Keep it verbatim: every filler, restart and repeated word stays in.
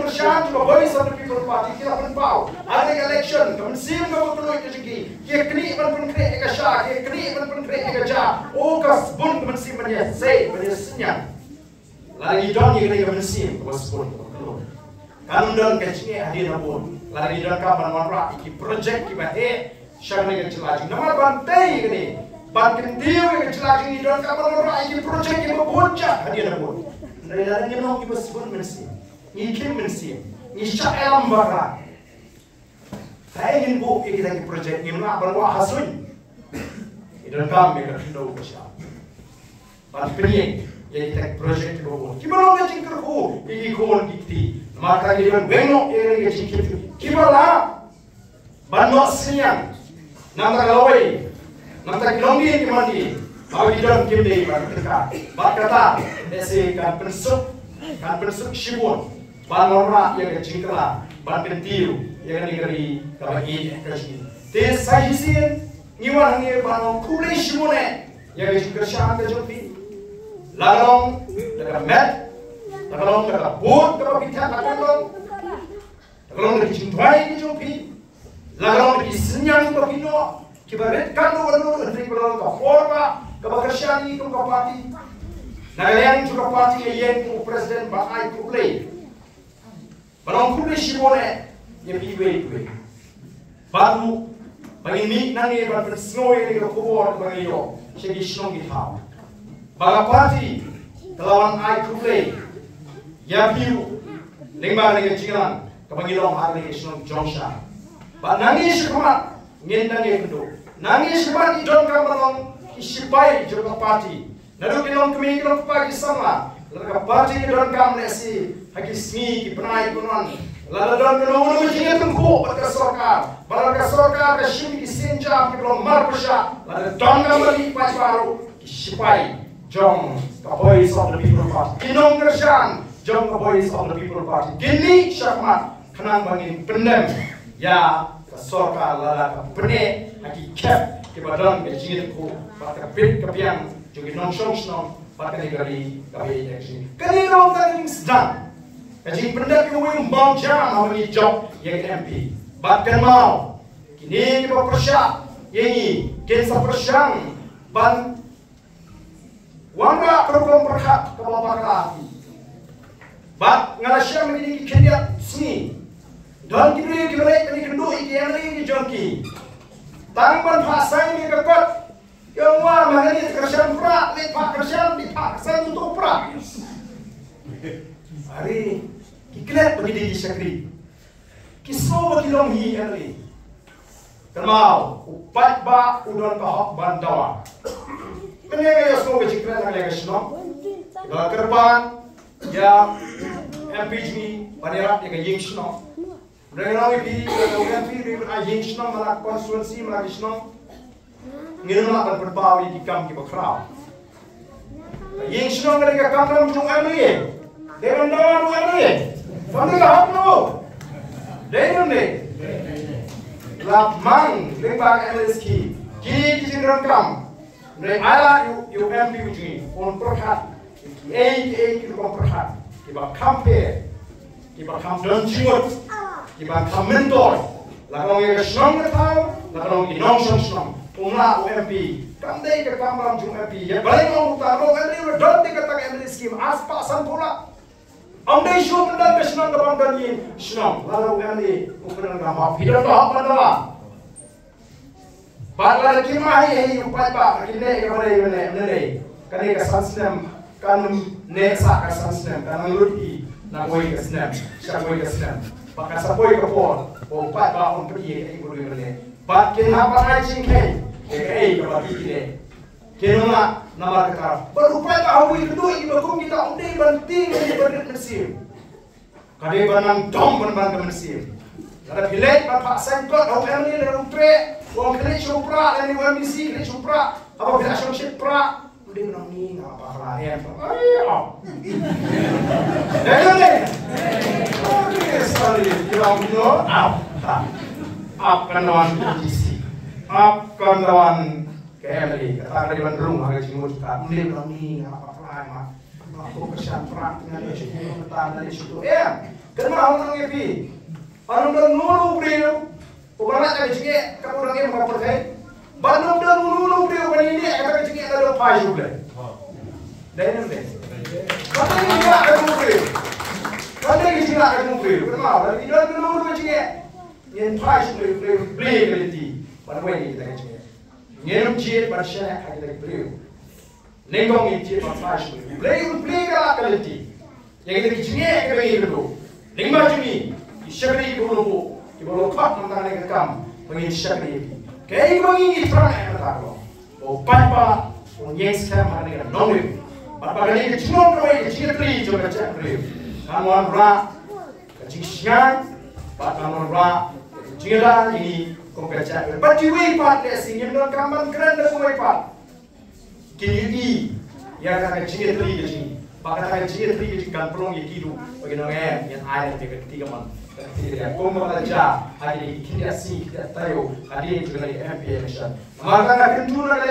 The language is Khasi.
Shan ka Voice of the People Party ki la pynpaw ha ka election, ka mynsiem ka ba kynnoh ka jong ki, ki knieh ban pynkhreh ïa ka sha, ki knieh ban pynkhreh ïa ka ja. O ka sbun ka mynsiem ban ïa sei ban ïa synñiang. Lada ngi don ïa ka mynsiem ka ba sbun ka ba kynnoh, kan don ka jingeh hadien habud. Lada ngi don ka ban wanrah ïa ki project ki ba heh sha ka jylla jong ngi, namar ban tei ïa ka, ban kyntiew ïa ka jylla jong ngi, don ka ban wanrah ïa ki project ki ba bun jait hadien habud. Hynrei lada ngi long ki ba sbun mynsiem, ngi khim mynsiem, ngi shah ïalam bakla. Kaei ngin buh ïa kita ki project, ngim lah ban wah ha suiñ. Ngi donkam ïa ka khyndew ka shyiap ban pynïeng ïa kita ki project kiba bun, kiba long ka jingkyrkhu ïa ki khun ki kti. Namar kata ngi donkam weng noh ïa ka jingkyrkhu kiba lah ban noh synñiang. Namar ka lawei, namar ki longdien ki mandien, haba ki don kim dei ban tyngka. Bad kata lehse kan pynsuk, kan pynsuk shibun ban wanrah ïa ka jingkylla ban kyntiew ïa kane ka ri kaba ïeit ka jong ngi. Te sa shisien ngi wan hangne ban ong khublei shibun eh ïa ka jingkyrshan ka jong phi. La long da ka met, la long da ka bud kaba phi thep ha ka lyngkong, la long da ka jingduwai ka jong phi, la long da ki synñiang ba phi noh kiba rit kano kano, hynrei ba long ka por ba kaba kyrshan ïa ngi kum ka party. Na ka liang jong ka party nga ïeng kum u president ban ai khublei, ban ong khublei shibun eh ïa phi iwei pa iwei. Bad ruh ba ngin mih nangne ban pynsngew ïa ka khubor ba ngi ïoh sha ki shnong ki thaw ba ka party ka la wan ai khublei ïa phi ruh lyngba kane ka jingïalang kaba ngi long ha kane ka shnong Jongshan. Bad nangne shakhmat ngin nang ïakynduh, nangne shakhmat ngi donkam ban long ki shipai jong ka party. Naduh ki longkmie, ki longkpa, ki samla, lada ka party ka donkam lehse ha ki sngi, ki bnai, ki bnai, lada don kano kano ka jingïatyngkhuh bad ka sorkar, bad lada ka sorkar ka shim ki sienjam kiba long marpyrshah, lada donkam ban mih paidbah ruh, ki shipai jong ka Voice of the People Party, ki nongkyrshan jong ka Voice of the People Party, kin mih shakhmat khnang ba ngin pyndem ïa ka sorkar lada ka pyneh ha ki khep kiba don ka jingïatyngkhuh bad ka bit ka biang jong ki nongshong shnong bad kane ka ri kaba ïeit ka jong ngi. Kane ruh ka jingsdang, ka jingpyndep ïa uwei u mawjam haba ngi jop ïa ka M P. Bad kynmaw, kine kiba pyrshah ïa ngi kin sa pyrshang ban wanrah ka rukom pyrkhat kaba bakla. Bad nga la shem ïa kine ki khyndiat sngi, don ki briew kiba leit ban ïakynduh ïa ki M L A ki jong ki tang ban phah saiñ ïa ka kot. Ki ong, wa ma kane ka kyrshan prah, leit phah kyrshan, leit phah saiñ uto u prah. Are ki klet ba ki dei ki shakri, ki sngew ba ki long hi M L A. Kynmaw, u paidbah u don ka hok ban dawa. Mynne nga ïohsngew ka jingkren na ka liang ka shnong, ka kyrpad ïa M P jong ngi ban ïarap ïa ka ïing shnong. Mynne nga ong ïa phi, ka M P ri ban ai ïing shnong man la ka constituency, man la ki shnong. Ngin ym lah ban pynpaw ïa ki kam kiba khraw. Ka ïing shnong ka dei ka kamram jong u M L A. Dei ban dawa u M L A. Kam dei ka hok no. Dei ne em dei? La mang lyngba ka M L A scheme. Kine ki jingdonkam. Hynrei ai lad ïa u M P u jong ngi un pyrkhat kiei kiei ki rukom pyrkhat kiba kham pher, kiba kham don jingmut, kiba kham myntoi. La ka long ïa ka shnong ka thaw, la ka long ki nongshong shnong. Kum la u M P, kam dei ka kamram jong u M P. Ïa balei ong uta, u M P u don dei kata ka M L A scheme, ar spah sanphew lak. Ym dei shuh ban don ka shnong kaba ym don ïing shnong. Lada u M L A u pyndonkam, phi don ka hok ban dawa. Bad lada ki mih hi hi u paidbah, ki neh kaba dei ban neh, neh dei. Kane ka san snem, kan neh sa ka san snem, kan nang lut hi na kawei ka snem sha kawei ka snem. Bad kan sa poi ka por ba u paidbah un pynïeng ïa kaei ba u dei ban leh. Bad kin hap ban ai jingkheiñ ïa kaei kaba ki leh. Kin ym lah namar kata. Bad u paidbah ha kawei ka duh ïa kiba kum kita, um dei ban tieng ïa kiba rit mynsiem. Ka dei ban nang dom ban ban ka mynsiem. Lada phi leit ban phah saiñ kot ha u M L A lane u treh, u ong khie leit sha u prah, lane u M D C khie leit sha u prah, haba phi la shong shet prah, u dei ban ong ni nga bakla em. Ai, ap. Dei ne em dei? Sorry, sorry, you know, ap. Ap kan wan ka M D C. Ap kan wan ka M L A. Kata ka dei ban rung ha ka jingmut ka. U dei ban ong ni nga bakla em. Ko kyrshan prah nga leit sha u, nga leit sha u. Em. Ka Ba hong nang ïa phi. Ba ym don uno uno u briew uba lait ka jingeh kaba u dang im ha ka pyrthei. Ba ym don uno uno u briew uba ngi ïaleh ïa ka jingeh lada u phai sha U Blei. Dei ne em dei? Ka dei ka jingeh ka jong u briew. Ka dei ka jingeh ka jong u briew. Kynmaw, lada ngi don uno uno u jingeh, ngin phai sha U Blei, U Blei, U Blei ka lynti ban weng ïa kita ki jingeh. Ngin ym jied ban shaniah ha kita ki briew. Nyngkong ngi jied ban phai sha U Blei. U Blei, U Blei ka lad ka lynti ïa kita ki jingeh kiba ngi ïoh. Lyngba jong ngi ki shakri kiba u la buh, kiba u la khot na ka bynta kane ka kam, ba ngin shakri ïa ki. Kaei kaba ngi ngi thrang eh mynta ka long ba u paidbah un ïeng skhem ha kane ka nongrim. Bad ba kane ka jinglong kawei ka jingïatylli jong ka jaitbynriew kan wanrah ka jingshngaiñ bad kan wanrah ka jingïada ïa ngi kum ka jaitbynriew. Bad kiwei pat lehse ngim donkam ban kren da kawei pat. Kin ïohi ïa ka, ka jingïatylli ka jong ngi. Ba kata ka jingïatylli ka jong ngi kan pynlong ïa ki ruh ba kin ong, em, ngin ai ïa ka kti kamon, ka kti ka jong ngi. Kumba la jia ha kine ki khyndiat sngi khyndiat taïew hadien jong kane ka M P A election. Namar kata nga kyntu na ka